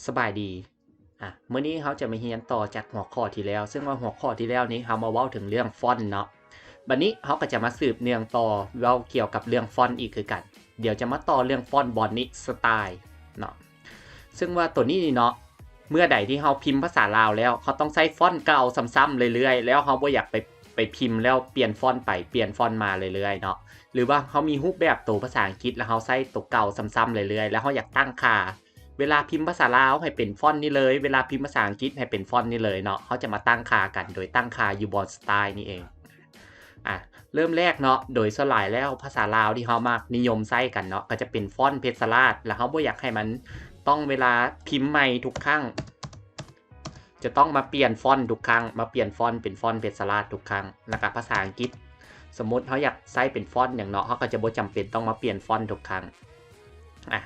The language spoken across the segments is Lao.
ສະບາຍດີ ອ່ະ ມື້ນີ້ເຮົາຈະມາຮຽນຕໍ່ຈາກຫົວຂໍ້ທີ່ແລ້ວ ເຊິ່ງວ່າຫົວຂໍ້ທີ່ແລ້ວນີ້ເຮົາມາເວົ້າເຖິງເລື່ອງຟອນເນາະ. ບັດນີ້ເຮົາກໍຈະມາສືບເນື່ອງຕໍ່ເວົ້າກ່ຽວກັບເລື່ອງຟອນອີກຄືກັນ. ດຽວຈະມາຕໍ່ເລື່ອງຟອນບອນນີ້ ສະໄຕລ໌ເນາະ. ເຊິ່ງວ່າໂຕນີ້ນີ້ເນາະ ເມື່ອໃດທີ່ເຮົາພິມພາສາລາວແລ້ວ ເຮົາຕ້ອງໃຊ້ຟອນເກົ່າຊ້ຳໆເລື້ອຍໆ ແລ້ວເຮົາບໍ່ຢາກໄປ ໄປພິມແລ້ວປ່ຽນຟອນໄປປ່ຽນຟອນມາເລື້ອຍໆເນາະ ຫຼືວ່າເຮົາມີຮູບແບບໂຕພາສາອັງກິດ ແລ້ວເຮົາໃຊ້ໂຕເກົ່າຊ້ຳໆເລື້ອຍໆ ແລ້ວເຮົາຢາກຕັ້ງຄ່າ ເວລາພິມພາສາລາວໃຫ້ເປັນຟອນນີ້ເລີຍ ເວລາພິມພາສາອັງກິດໃຫ້ເປັນຟອນນີ້ເລີຍເນາະ. ເຮົາຈະມາຕັ້ງຄ່າກັນໂດຍຕັ້ງຄ່າຢູ່ບ່ອນສະໄຕລ໌ນີ້ເອງ. ອ່ະ ເລີ່ມແລກເນາະ ໂດຍສ່ວນຫຼາຍແລ້ວພາສາລາວທີ່ເຮົາມັກນິຍົມໃຊ້ກັນເນາະ ກໍຈະເປັນຟອນເພັດສະລາດ ແລ້ວເຮົາບໍ່ຢາກໃຫ້ມັນຕ້ອງເວລາພິມໃໝ່ທຸກຄັ້ງ ຈະຕ້ອງມາປ່ຽນຟອນທຸກຄັ້ງ ມາປ່ຽນຟອນເປັນຟອນເພັດສະລາດທຸກຄັ້ງ. ແລ້ວກໍພາສາອັງກິດ ສົມມຸດເຮົາຢາກໃຊ້ເປັນຟອນຫຍັງເນາະ ເຮົາກໍຈະບໍ່ຈຳເປັນຕ້ອງມາປ່ຽນຟອນທຸກຄັ້ງ. ອ່ະ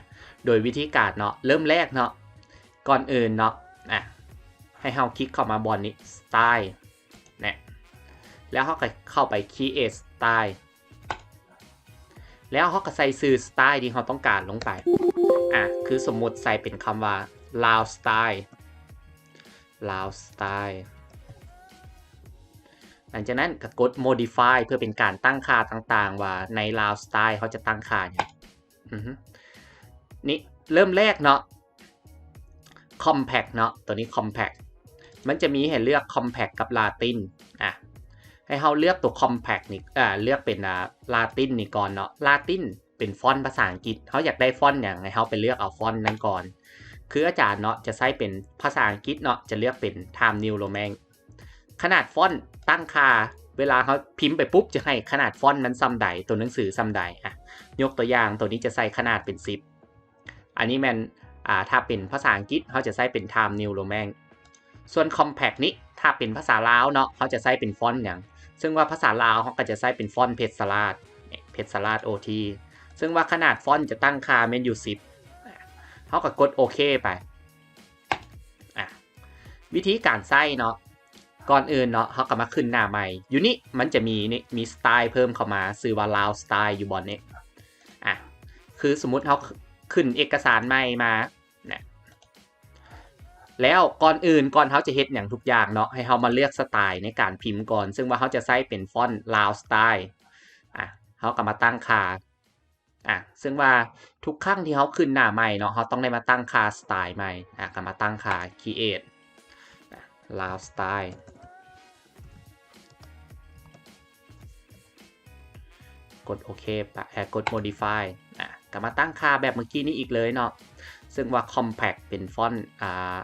ໂດຍວິທີການເນາະ ເລີ່ມແລກເນາະ ກ່ອນອື່ນເນາະ ອ່ະ ໃຫ້ເຮົາຄລິກເຂົ້າມາບ່ອນນີ້ ສະໄຕລ໌ ແນະ ແລ້ວເຮົາກໍເຂົ້າໄປ ຄຣີເອດສະໄຕລ໌ ແລ້ວເຮົາກໍໃສ່ຊື່ສະໄຕລ໌ທີ່ເຮົາຕ້ອງການລົງໄປ. ອ່ະ ຄືສົມມຸດໃສ່ເປັນຄຳວ່າ ລາວສະໄຕລ໌ ລາວສະໄຕລ໌. ຫຼັງຈາກນັ້ນກໍກົດໂມດິຟາຍ ເພື່ອເປັນການຕັ້ງຄ່າຕ່າງໆ ວ່າໃນລາວສະໄຕລ໌ເຮົາຈະຕັ້ງຄ່າຫຍັງ. ອືຮຶ ນີ້ ເລີ່ມແລກເນາະ ຄອມແພັກເນາະ ໂຕນີ້ຄອມແພັກ ມັນຈະມີໃຫ້ເລືອກຄອມແພັກກັບລາຕິນ. ອ່ະ ໃຫ້ເຮົາເລືອກໂຕຄອມແພັກນີ້ ເອີ ເລືອກເປັນ ອ່າ ລາຕິນນີ້ກ່ອນເນາະ. ລາຕິນເປັນຟອນພາສາອັງກິດ ເຮົາຢາກໄດ້ຟອນຫຍັງ ໃຫ້ເຮົາໄປເລືອກເອົາຟອນນັ້ນກ່ອນ. ຄືອາຈານເນາະ ຈະໃຊ້ເປັນພາສາອັງກິດເນາະ ຈະເລືອກເປັນ Times New Roman. ຂະໜາດຟອນຕັ້ງຄ່າ ເວລາເຮົາພິມໄປປຸບ ຈະໃຫ້ຂະໜາດຟອນມັນສ່ຳໃດ ໂຕໜັງສືສ່ຳໃດ. ອ່ະ ຍົກຕົວຢ່າງ ໂຕນີ້ຈະໃສ່ຂະໜາດເປັນສິບ ອັນນີ້ແມ່ນ ອ່າ ຖ້າເປັນພາສາອັງກິດ ເຮົາຈະໃຊ້ເປັນ Times New Roman. ສ່ວນຄອມແພັກນີ້ ຖ້າເປັນພາສາລາວເນາະ ເຮົາຈະໃຊ້ເປັນຟອນຫຍັງ? ເຊິ່ງວ່າພາສາລາວ ເຮົາກໍຈະໃຊ້ເປັນຟອນເພັດສະລາດ ເພັດສະລາດ ໂອທີ ເຊິ່ງວ່າຂະໜາດຟອນຈະຕັ້ງຄ່າແມ່ນຢູ່ສິບ ເຮົາກໍກົດໂອເຄໄປ. ອ່ະ ວິທີການໃຊ້ເນາະ ກ່ອນອື່ນເນາະ ເຮົາກໍມາຂຶ້ນໜ້າໃໝ່. ຢູ່ນີ້ມັນຈະມີນີ້ ມີສະໄຕລ໌ເພີ່ມເຂົ້າມາ ຊື່ວ່າ ລາວສະໄຕລ໌ ຢູ່ບ່ອນນີ້. ອ່ະ ຄືສົມມຸດເຮົາ ຂ- ຂຶ້ນເອກະສານໃໝ່ມານະ ແລ້ວກ່ອນອື່ນ ກ່ອນເຮົາຈະເຮັດຫຍັງທຸກຢ່າງເນາະ ໃຫ້ເຮົາມາເລືອກສະໄຕລ໌ໃນການພິມກ່ອນ ເຊິ່ງວ່າເຮົາຈະໃຊ້ເປັນຟອນລາວສະໄຕລ໌. ອ່ະ ເຮົາກໍມາຕັ້ງຄ່າ ອ່ະ ເຊິ່ງວ່າທຸກຄັ້ງທີ່ເຮົາຂຶ້ນໜ້າໃໝ່ເນາະ ເຮົາຕ້ອງໄດ້ມາຕັ້ງຄ່າສະໄຕລ໌ໃໝ່. ອ່ະ ກໍມາຕັ້ງຄ່າ ຄຣີເອດ ອ່ະ ລາວສະໄຕລ໌ ກົດໂອເຄປະ ເອີ ກົດໂມດິຟາຍ. ອ່ະ ກໍມາຕັ້ງຄ່າແບບເມື່ອກີ້ນີ້ອີກເລີຍເນາະ ເຊິ່ງວ່າຄອມແພັກເປັນຟອນ ອ່າ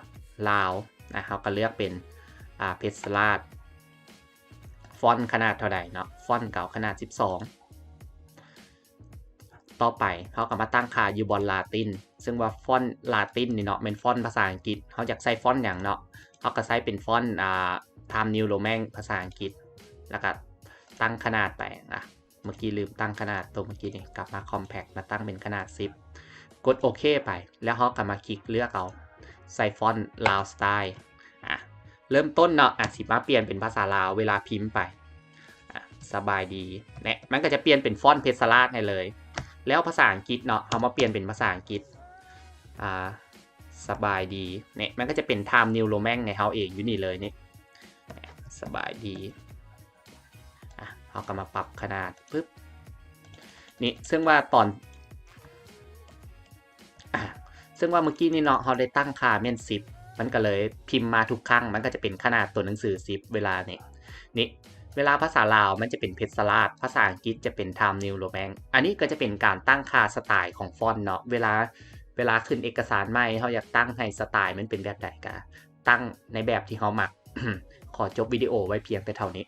ລາວ. ອ່ະ ເຮົາກໍເລືອກເປັນ ອ່າ ເພັດສະລາດ. ຟອນຂະໜາດເທົ່າໃດເນາະ? ຟອນກໍເອົາຂະໜາດສິບສອງ. ຕໍ່ໄປເຮົາກໍມາຕັ້ງຄ່າຢູ່ບ່ອນລາຕິນ ເຊິ່ງວ່າຟອນລາຕິນນີ້ເນາະ ແມ່ນຟອນພາສາອັງກິດ. ເຮົາຢາກໃສ່ຟອນຫຍັງເນາະ? ເຮົາກໍໃສ່ເປັນຟອນ ອ່າ Times New Roman ພາສາອັງກິດ ແລ້ວກໍຕັ້ງຂະໜາດໄປ. ອ່ະ ເມື່ອກີ້ລືມຕັ້ງຂະໜາດ ໂຕເມື່ອກີ້ນີ້ ກັບມາຄອມແພັກ ມາຕັ້ງເປັນຂະໜາດສິບ ກົດໂອເຄໄປ ແລ້ວເຮົາກໍມາຄລິກເລືອກເອົາ ໃສ່ຟອນລາວສະໄຕລ໌. ອ່ະ ເລີ່ມຕົ້ນເນາະ ອາດຊິມາປ່ຽນເປັນພາສາລາວເວລາພິມໄປ. ອ່ະ ສະບາຍດີ ແນະ ມັນກໍຈະປ່ຽນເປັນຟອນເພັດສະລາດໃຫ້ເລີຍ. ແລ້ວພາສາອັງກິດເນາະ ເຮົາມາປ່ຽນເປັນພາສາອັງກິດ ອ່າ ສະບາຍດີ ແນະ ມັນກໍຈະເປັນ Times New Roman ໃຫ້ເຮົາເອງຢູ່ນີ້ເລີຍນີ້ ສະບາຍດີ. ອ່ະ ເຮົາກໍມາປັບຂະໜາດ ປຶບ ນີ້ ເຊິ່ງວ່າຕອນ ອ່ະ ເຊິ່ງວ່າເມື່ອກີ້ນີ້ເນາະ ເຮົາໄດ້ຕັ້ງຄ່າແມ່ນສິບ ມັນກໍເລີຍພິມມາທຸກຄັ້ງ ມັນກໍຈະເປັນຂະໜາດຕົວໜັງສືສິບ ເວລານີ້ ນີ້ ເວລາພາສາລາວມັນຈະເປັນເພັດສະລາດ ພາສາອັງກິດຈະເປັນ Times New Roman. ອັນນີ້ກໍຈະເປັນການຕັ້ງຄ່າສະໄຕລ໌ຂອງຟອນເນາະ ເວລາ ເວລາຂຶ້ນເອກະສານໃໝ່ ເຮົາຢາກຕັ້ງໃຫ້ສະໄຕລ໌ມັນເປັນແບບໃດ ກໍຕັ້ງໃນແບບທີ່ເຮົາມັກ. ຂໍຈົບວິດີໂອໄວ້ພຽງແຕ່ເທົ່ານີ້.